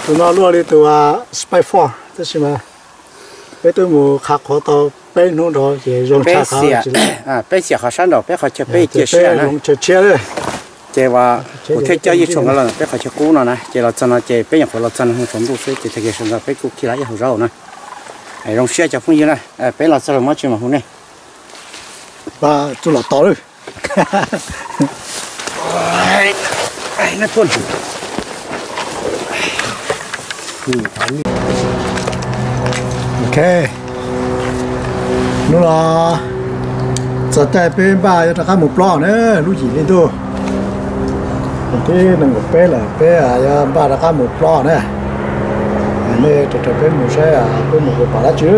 Tus no luaj li tus Spy Four tab sis mas peb twb mus qhav qhuav tau peb hnub nrad ces zoo tshaj qhov tsis, peb xiam qhov sab nraum peb qhov chaw peb cia siab na. Zoo chaw tshiab. Ces uas kuv thiaj coj yeej tshua nkawd los peb qhov chaw qub no na, ces los txog no ces peb nyuam qhuav los txog no hmo tsaus ntuj xwb ces tag kis sawv ntxov peb kuj khi los ib hauv zaub na. Zoo siab cov phooj ywg na, peb los txog lawm muab tsis mam hu nej. Txuj los tau lawm. Ok, hnub no txog caij peb npaj yuav rov qab mus plob na, lub yim li ntuj. Tib nees nkaum peb lawm peb yuav npaj rov qab mus plob na. Nej rau peb mus saib peb mus pom dab tsi.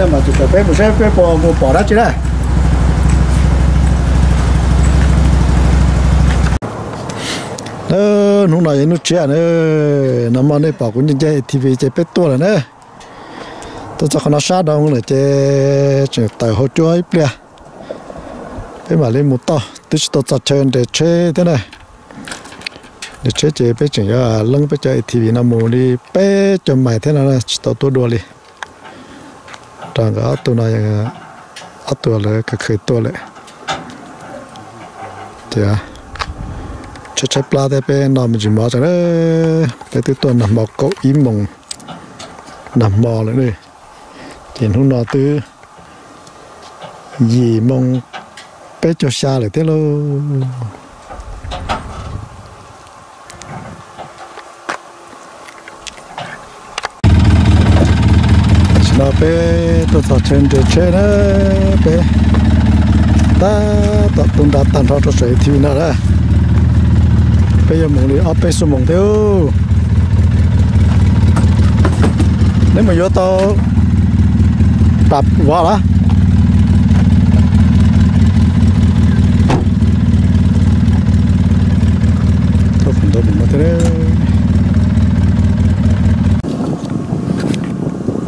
Ntawd mas tsis tawm peb mus saib peb puas mus pom dab tsi na. Hnub no yog hnub tsiab na, nag hmo nej pom kuv nce nce A T V ces peb tuaj lawm na. Tuaj txog qhov no sab dhau lawm ces tseem tawm hauv cua ib pliag. Peb mam li mus toj, twb tsis tau txog chaw nres tsheb thiab na. Nres tsheb ces peb tseem yuav leeb peb cov A T V no mus li peb caug mais thiab no, tsis tau tuaj dua li. Rau nkawd ob tug no, ob tug lawv khaws khaws tuaj lawm. Ces tshaib tshaib plab thiab peb no me ntsis mov tseem, peb twb tuaj nag hmo kaum ib moos nag hmo lawm ne. Ces hnub no twb yim moo peb caug xya lawm thiab lauj. Tam sim no peb tuaj txog chaw nres tsheb na, peb tab tom tu nra tag nrho rau saum A T V no na. Peb yuav mus li ob peb xuab moos thiab. Neb mus yuav tau pab vov los?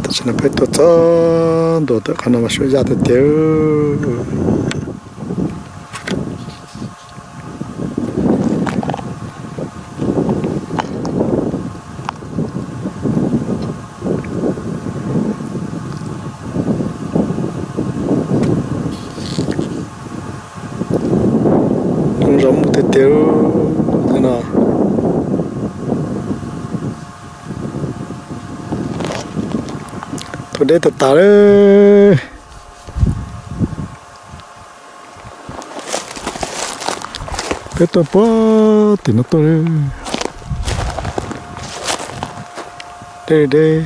Tam sim no peb tuaj txog ntua ntawm qhov no mas suab yaj tiag tiag. Zoo mus tiag tiag li no. Tuaj deb tag tas lawm. Peb tuaj puag tim no tuaj, deb deb.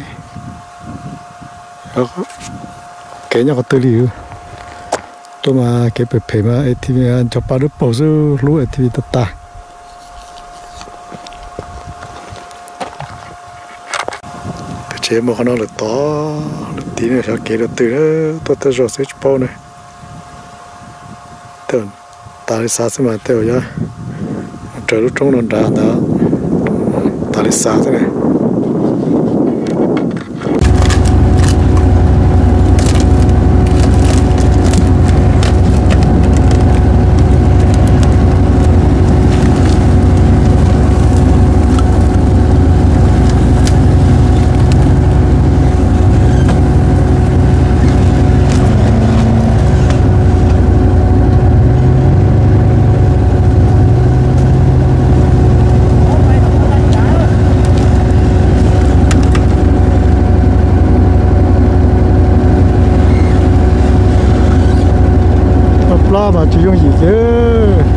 Kev nyob qhov twg li? Tuaj mas kev phem phem mas A T V ncho pa dub paug xwb, hlub A T V tag tag. Peb tsev mus qhov no lawm tod, lawm tid ne, xyov kev rau twg, tuaj tej zaum xwb tsis paub ne. Tej tas li xav xwb mas tej zaum yuav raws lub roob no nrad ntawd, tas li xav xwb na. Toj plab mas tsis yooj yim thiab.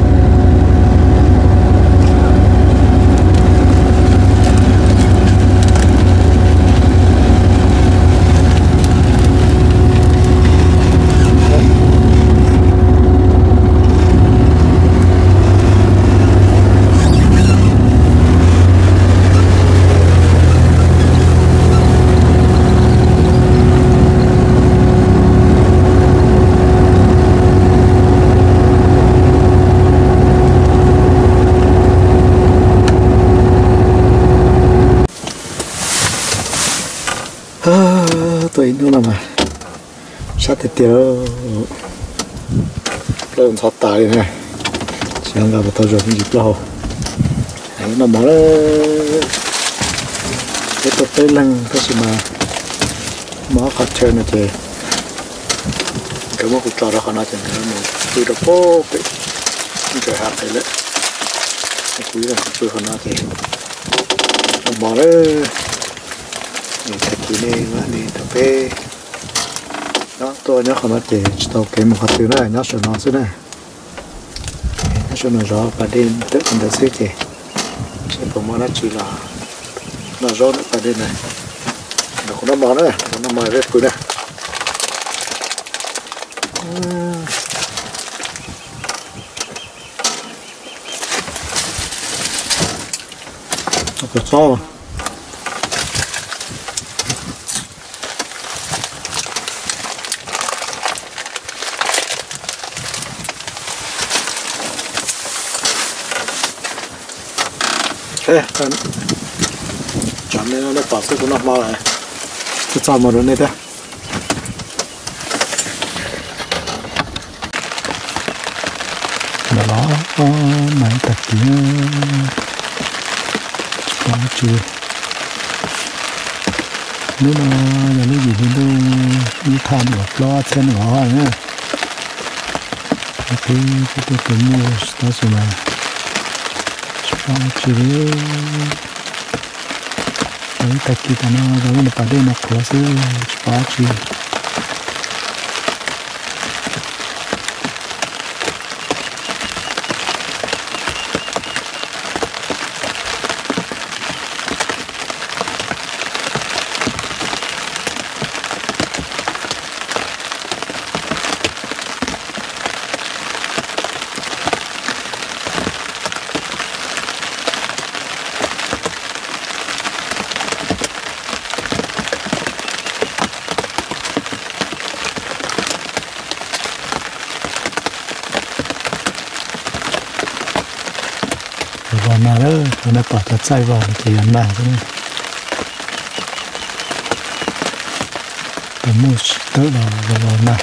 Tuaj ib hnub no mas sab tiag tiag, plaub ntxhov tas li na. Tsis nqa puas tau zog me ntsis plaub hau. Noj mov lawm. Peb tuaj peb leeg tab sis mas muaj ob qhov chaw no ces nkawd muab kuv tso rau qhov no ces nkawd mus pw rau puag pem ntsaws hav pem lawm. Kuv ib leeg pw qhov no ces noj mov lawm. Tag kis ne mam li rau peb nyob tuaj nyob qhov no ces tsis tau kev mus qhov twg na, nyob saum no xwb na. Nyob saum no zov pas dej ntawm qhov ntawd xwb ces seb puas muaj dab tsi los noj zaub ntawm pas dej na. Nrog kuv noj mov na, nrog kuv noj mov peb pw na. Kua txob. Tsam nej pom xwb kuv noj hmo lawm, txog mus rau nej thiab. Los los mas ib tag kis tsis pom dab tsi. Hnub no yog lub yim hli ntuj ib thaj nees nkaum plaub txhiab nees nkaum ob na. Peb tuaj tus muaj tab sis mas tsis pom dab tsi li. Los ib tag kis tas no los lub pas dej no qhuav xwb tsis pom dab tsi. Los los nag lawm, tus no pom cov txaij vog no ces yog nag xwb na. Tus muaj tawm los los los nag.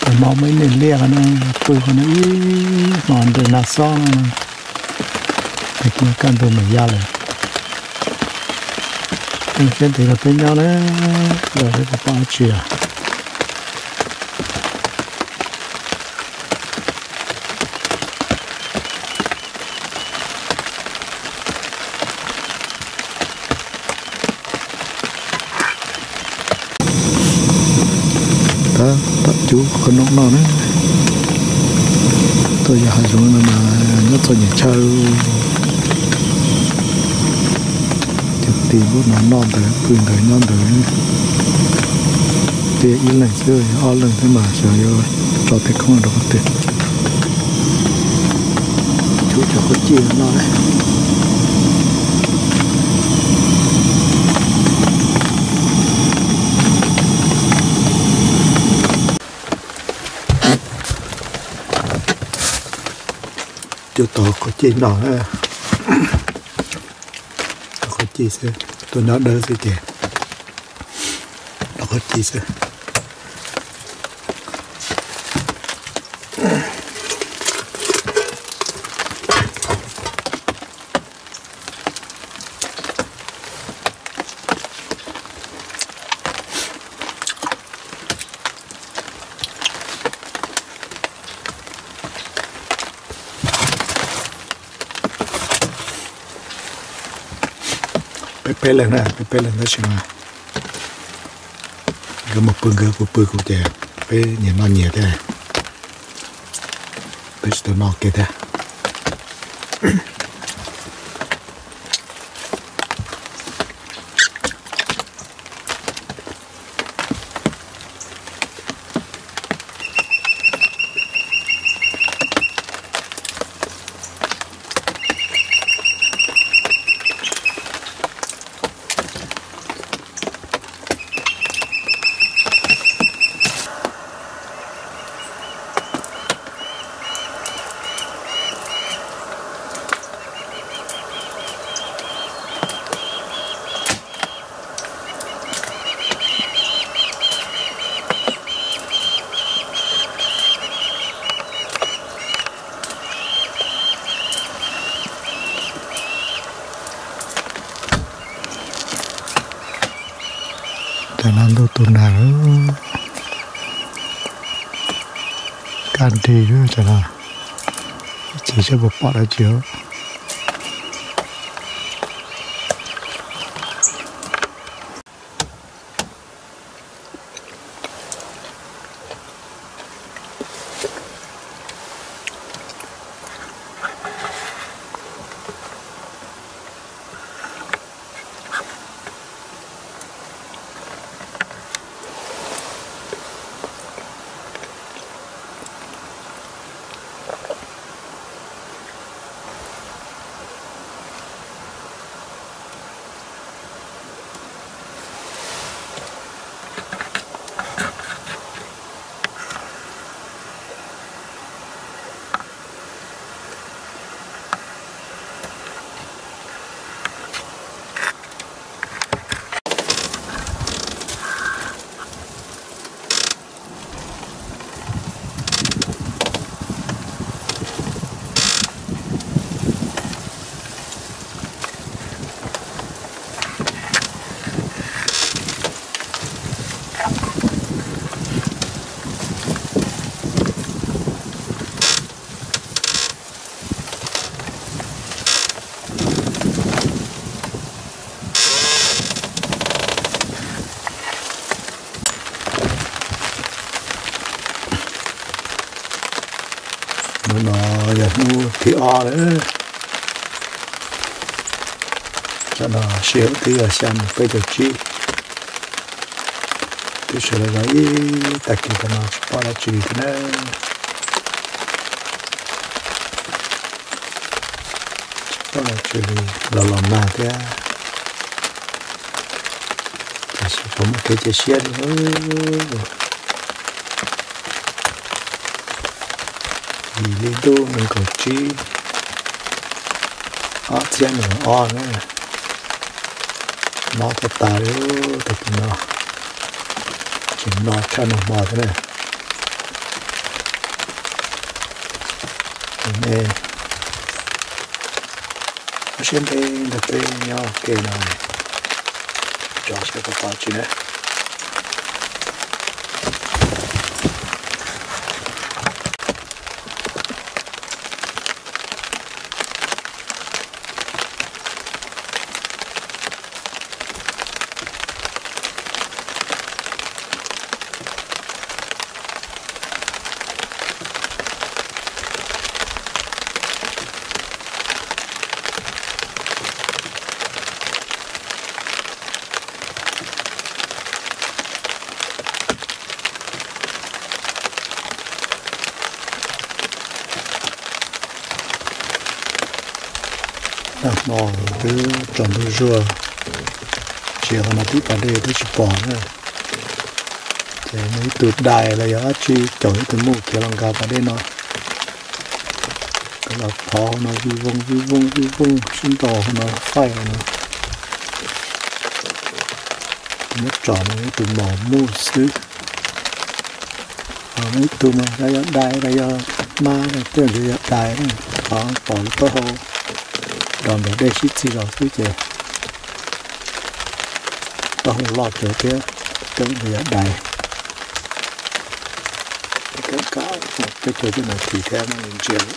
Tus no muaj ib niag liaj qhov no, pw qhov no ib hmo nres nag xob no. Tag kis kaj ntug mas ya lawm. Peb siab ntev rau peb nyob na, los peb puas pom dab tsi os. Tab tom cub qhov noob no na. Tuaj yos hav zoov no mas nyob txom nyem tshaj. Cov tis lub no noj ntawd pw ntawd nyob ntawd. Tias ib leeg xwb ob leeg xwb mas xyov yuav tso tej khoob rau qhov twg. Cub cov khaub cij no. Cub tau khaub cij no, tau khaub cij xwb, tuaj nyob dawb xwb ces tau khaub cij xwb. Peb peb leeg na, peb peb leeg tab sis mas nkawd mus pw nkawd, kuv pw kuv ces peb nyias noj nyias thiab. Peb tsis tau noj kiag thiab. Tam no ntuj tu nag, kaj nrig tam no, ib chim seb puas pom dab tsi. No yog hnub thib ob lawm. Tsam no sij hawm twb yog xya moos peb caug tsib, twb sawv los ib tag kis tas no tsis pom dab tsi li thiab na. Tsis pom dab tsi li, los los nag thiab, tiam sis tsis muaj kev cia siab li. Yim hli ntuj nees nkaum tsib, ob txhiab nees nkaum ob na, mob tag tas li. Tag kis no tseem no tshaj nag hmo thiab na. Nej ob siab ntev ntawm peb nyob ke no, tso saib puas pom dab tsi na. Nag hmo twb tsaus ntuj zuag, tsis yog qhov no tib pas dej twb tsis pom na. Ces muaj ib tug dais los yog dab tsi caum ib tug muj khiav los nkag pas dej no, nkag los phov hauv no vij vooj vij vooj vij vooj sib ntaus hauv no faij no. Muab tsom no ib tug mos muj xwb. Ho muaj ib tug mas yog dais los yog hmab, tej ntawd yog dais, ho pom lub taub hau nrog nplawg dej sib txig los xwb ces taub hau loj kawg thiab, tej ntawd yog dais. Peb caug cuaj nas this thiab mam li ntsia lawm.